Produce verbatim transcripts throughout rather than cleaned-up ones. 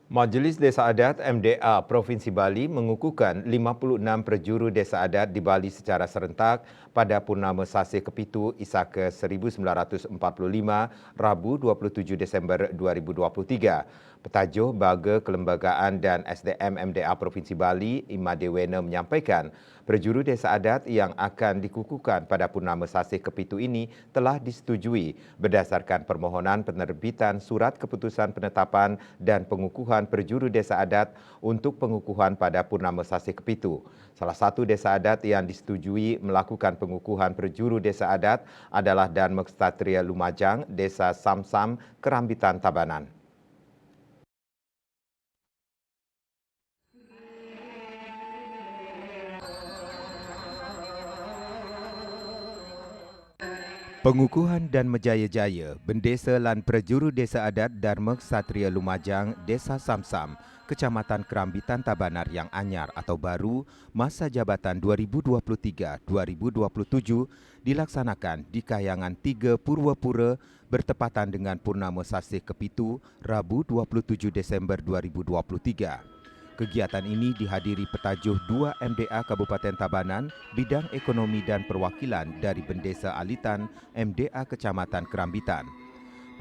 Majelis Desa Adat M D A Provinsi Bali mengukuhkan lima puluh enam prajuru desa adat di Bali secara serentak pada purnama sasih kepitu Isaka seribu sembilan ratus empat puluh lima, Rabu dua puluh tujuh Desember dua ribu dua puluh tiga. Petajuh Baga Kelembagaan dan S D M M D A Provinsi Bali, Ima Dewena menyampaikan, prajuru desa adat yang akan dikukuhkan pada purnama sasih kepitu ini telah disetujui berdasarkan permohonan penerbitan surat keputusan penetapan dan pengukuhan prajuru desa adat untuk pengukuhan pada purnama sasih kepitu. Salah satu desa adat yang disetujui melakukan pengukuhan prajuru desa adat adalah Dharma Ksatria Lumajang, Desa Samsam, Kerambitan, Tabanan. Pengukuhan dan mejaya-jaya Bendesa lan Prajuru Desa Adat Dharma Ksatria Lumajang, Desa Samsam, Kecamatan Kerambitan, Tabanan yang anyar atau baru, masa jabatan dua ribu dua puluh tiga dua ribu dua puluh tujuh, dilaksanakan di Kahyangan Tiga Purwapura bertepatan dengan purnama sasih kepitu, Rabu dua puluh tujuh Desember dua ribu dua puluh tiga. Kegiatan ini dihadiri petajuh dua M D A Kabupaten Tabanan bidang ekonomi dan perwakilan dari Bendesa Alitan M D A Kecamatan Kerambitan.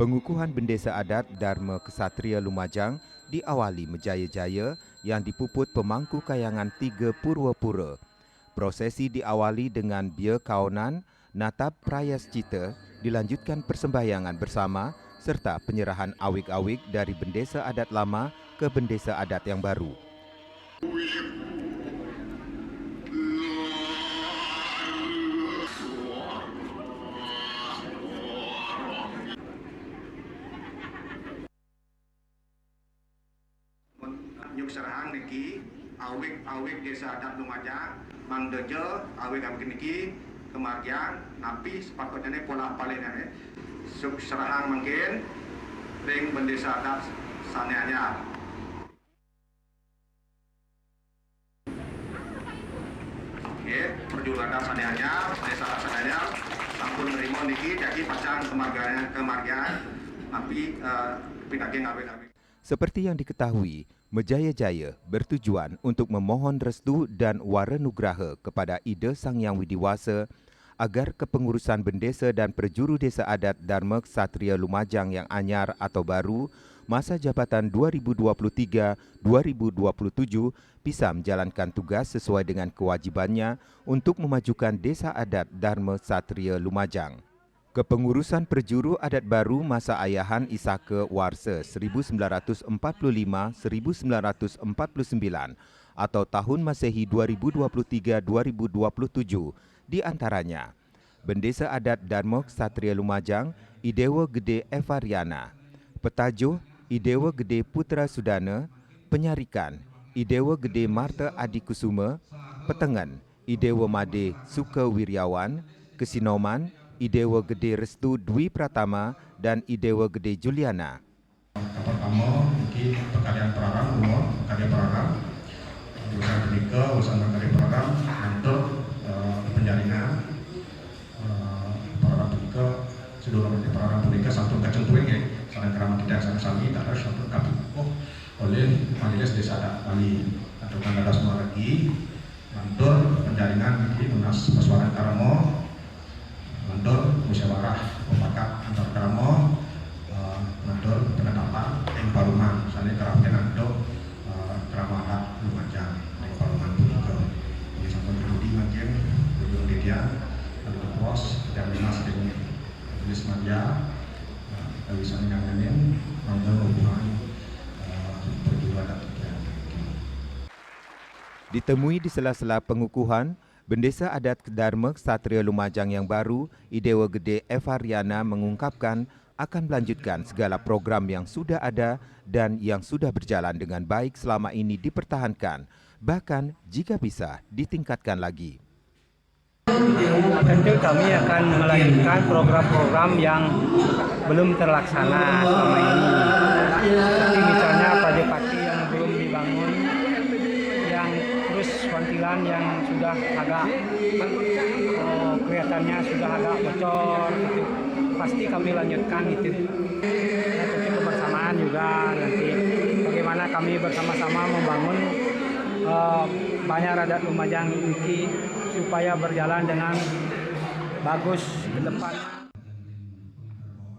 Pengukuhan Bendesa Adat Dharma Ksatria Lumajang diawali mejaya-jaya yang dipuput pemangku Kahyangan Tiga Purwapura. Prosesi diawali dengan bia kaonan, natap prayascita, dilanjutkan persembahyangan bersama, serta penyerahan awig-awig dari bendesa adat lama ke bendesa adat yang baru. Nyuk serahang niki, awig-awig Desa Adat Lumajang, mangda ja awig-awig niki kemargiang, napi sepatutnya ni pola paling ni, suk serahang mangkin ring Bendesa Adat Sane Anyar. Nggih, prajuru adat sane anyar, Bendesa Adat sane anyar, sampun nerima niki, jagi pacang kemargian, kemargian, napi, eh, pidaging awig-awig. Seperti yang diketahui, Mejaya Jaya bertujuan untuk memohon restu dan wara nugraha kepada Ida Sang Hyang Widi Wasa agar kepengurusan bendesa dan prajuru desa adat Dharma Ksatria Lumajang yang anyar atau baru masa jabatan dua ribu dua puluh tiga dua ribu dua puluh tujuh bisa menjalankan tugas sesuai dengan kewajibannya untuk memajukan Desa Adat Dharma Ksatria Lumajang. Kepengurusan prajuru adat baru masa ayahan Isaka warsa seribu sembilan ratus empat puluh lima seribu sembilan ratus empat puluh sembilan atau tahun Masehi dua ribu dua puluh tiga dua ribu dua puluh tujuh, di antaranya Bendesa Adat Dharma Ksatria Lumajang, I Dewa Gede Evariana, Petajuh, I Dewa Gede Putra Sudana, Penyarikan, I Dewa Gede Marta Adi Kusuma, Petengen, I Dewa Made Suka Wiryawan, Kesinoman, I Dewa Gede Restu Dwi Pratama, dan I Dewa Gede Juliana. Pertama, niki pakaryan praram, umur pakaryan praram. Urusan punika, urusan pakaryan praram, ngantuk, eh, penjaringan, eh, praram punika, sedurung praram punika sampun kacempuh nggih, sareng krama kita sami-sami, dados sampun kapupuh olih Majelis Desa Adat Bali. Aturang dados margi, mantur penjaringan niki nunas pasuaran krama, mantur musyawarah mufakat antar krama, eh, mantur penetapan ing paruman, sane kerapin antuk, eh, krama adat Lumajang ing paruman punika. Inggih sampun dumugi mangkin, Ibu Lydia, Ibu Pos, dan Mas Deni, Majelis Manja, eh, kami sami ngangenin, mangga ngukuhang, eh, prajuru adat. Ditemui di sela-sela pengukuhan, Bendesa Adat Dharma Ksatria Lumajang yang baru, I Dewa Gede Evariana, mengungkapkan akan melanjutkan segala program yang sudah ada dan yang sudah berjalan dengan baik selama ini dipertahankan, bahkan jika bisa ditingkatkan lagi. Tentu kami akan melanjutkan program-program yang belum terlaksana selama ini. Seperti misalnya Prajapati yang belum dibangun, yang terus wantilan yang sudah agak, eh, kelihatannya sudah agak bocor gitu. Pasti kami lanjutkan gitu. Dan tentu kebersamaan juga nanti bagaimana Kami bersama-sama membangun eh, Banjar Adat Lumajang niki supaya berjalan dengan bagus ke depan.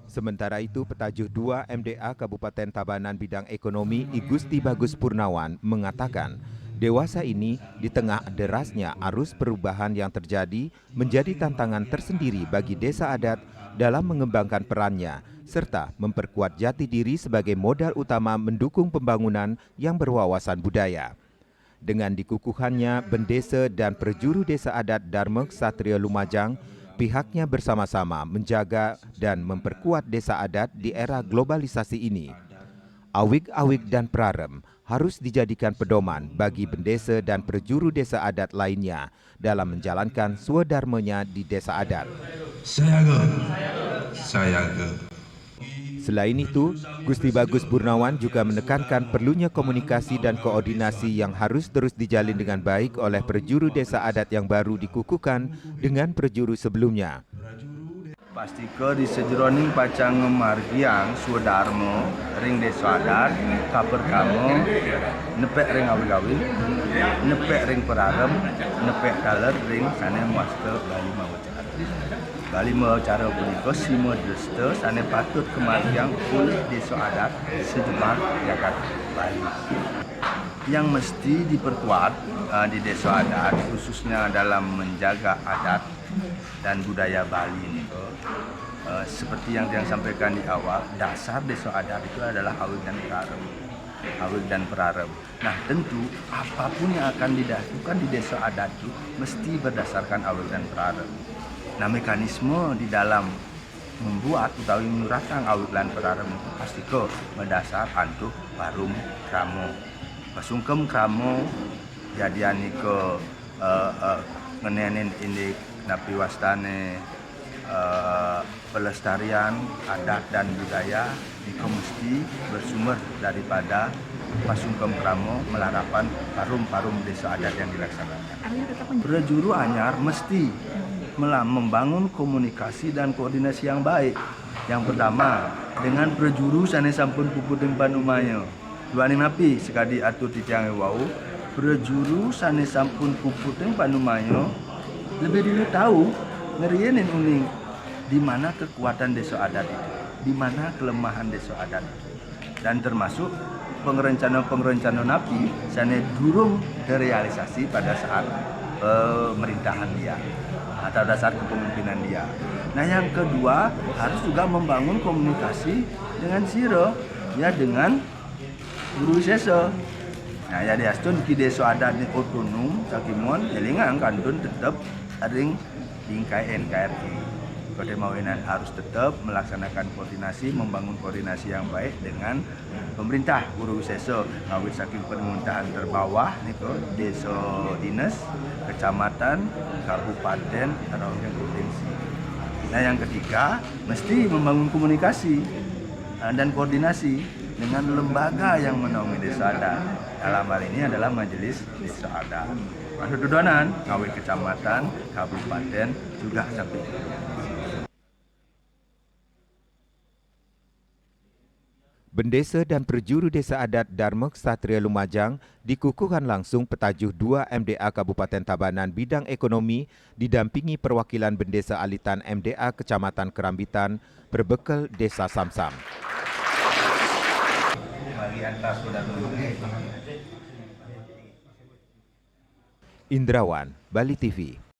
Sementara itu, Petajuh dua M D A Kabupaten Tabanan bidang ekonomi I Gusti Bagus Purnawan mengatakan, dewasa ini di tengah derasnya arus perubahan yang terjadi menjadi tantangan tersendiri bagi desa adat dalam mengembangkan perannya serta memperkuat jati diri sebagai modal utama mendukung pembangunan yang berwawasan budaya. Dengan dikukuhannya bendesa dan perjuru desa adat Dharma Ksatria Lumajang, pihaknya bersama-sama menjaga dan memperkuat desa adat di era globalisasi ini. Awig-awig dan prarem harus dijadikan pedoman bagi bendesa dan perjuru desa adat lainnya dalam menjalankan swadarmanya di desa adat. Sayaga, sayaga. Selain itu, Gusti Bagus Burnawan juga menekankan perlunya komunikasi dan koordinasi yang harus terus dijalin dengan baik oleh perjuru desa adat yang baru dikukuhkan dengan perjuru sebelumnya. Pastika di sajeroning pacang ngamargiang swadarma ring desa adat, kapertama nepek ring awig-awig, nepek ring prarem, nepek taler ring sane mawasta Bali mawacara. Bali mawacara punika sima dresta sane patut kamargiang olih desa adat sajebag jagat Bali. Yang mesti diperkuat uh, di desa adat, khususnya dalam menjaga adat dan budaya Bali nika, uh, seperti yang saya sampaikan di awal, dasar desa adat itu adalah awig dan prarem. Awig dan prarem. Nah, tentu apapun yang akan dilakukan di desa adat itu mesti berdasarkan awig dan prarem. Nah, mekanisme di dalam membuat utawi nyuratang awig lan prarem itu pastika madasar antuk parum krama. Pasungkem krama yadianika uh, uh, ngenenin indik napi wastane uh, pelestarian adat dan budaya nika mesti bersumber daripada pasungkem krama malarapan parum-parum desa adat yang dilaksanakan. Prajuru anyar mesti membangun komunikasi dan koordinasi yang baik. Yang pertama, dengan prajuru sane sampun puput ring panumaya. Duaning napi sakadi atur titiang wau, prajuru sane sampun puput ring panumaya lebih dulu tahu ngeriinin uning di mana kekuatan desa adat itu, di mana kelemahan desa adat itu. Dan termasuk pengerencana-pengerencana napi sane durung terrealisasi pada saat pemerintahan dia atau pada saat kepemimpinan dia. Nah, yang kedua, harus juga membangun komunikasi dengan sira, ya, dengan guru sesa. Nah, ya diastun ki desa adat ni otonom, sakimun, elingang kantun tetep ring bingkai N K R I. Kode mawinan harus tetap melaksanakan koordinasi, membangun koordinasi yang baik dengan pemerintah guru sesa, ngawit saking pemerintahan terbawah nika, desa, dinas, kecamatan, kabupaten, atau provinsi. Nah, yang ketiga, mesti membangun komunikasi uh, dan koordinasi dengan lembaga yang menaungi desa adat. Dalam hal ini adalah majelis desa adat. Masuk tuduhanan, ngawit kecamatan, kabupaten, juga sampai Bendesa dan Perjuru Desa Adat Dharma Ksatria Lumajang dikukuhkan langsung Petajuh dua M D A Kabupaten Tabanan bidang ekonomi didampingi perwakilan Bendesa Alitan M D A Kecamatan Kerambitan, Perbekel Desa Samsam. Indrawan, Bali T V.